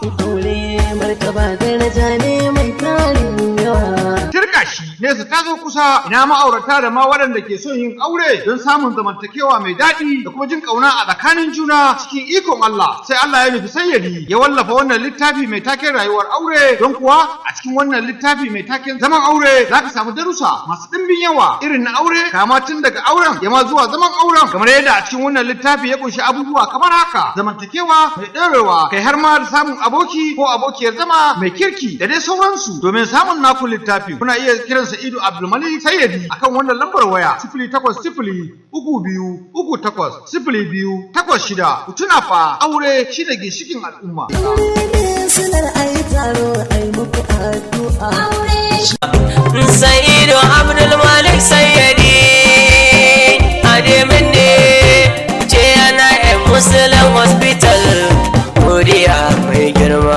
Aure martaba daraja ne mai tarin yawa. Turka shi nesa ta zo kusa. Ina ma'aurata da ma waɗanda ke son yin aure don samun zamantakewa mai daɗi da kuma jin ƙauna a tsakanin juna. Cikin ikon Allah, sai Allah ya nufi Sayyadi ya wallafa wannan littafi mai taken Rayuwar Aure. Don kuwa a cikin wannan littafi mai taken Zaman Aure za ka samu darussa masu ɗimbin yawa irin na aure, kama tun daga auren ya ma zuwa zaman auren. Kamar yadda a cikin wannan littafi ya kunshi abubuwa kamar haka: zamantakewa mai ɗorewa, kai har ma da samun aboki ko abokiyar zama mai kirki, da dai sauransu. Domin samun naku littafi, kuna iya kiran Sa'idu Abdulmalik Sayyadi akan wannan lambar waya: 08032380286. Ku tuna fa, aure shi ne ginshikin al'umma. Aure ne silar ayi taro ayi muku addu'a. Sa'idu Abdul Malik Sayyadi Ademin ne ce yana Muslim Hospital. Godiya mai girma.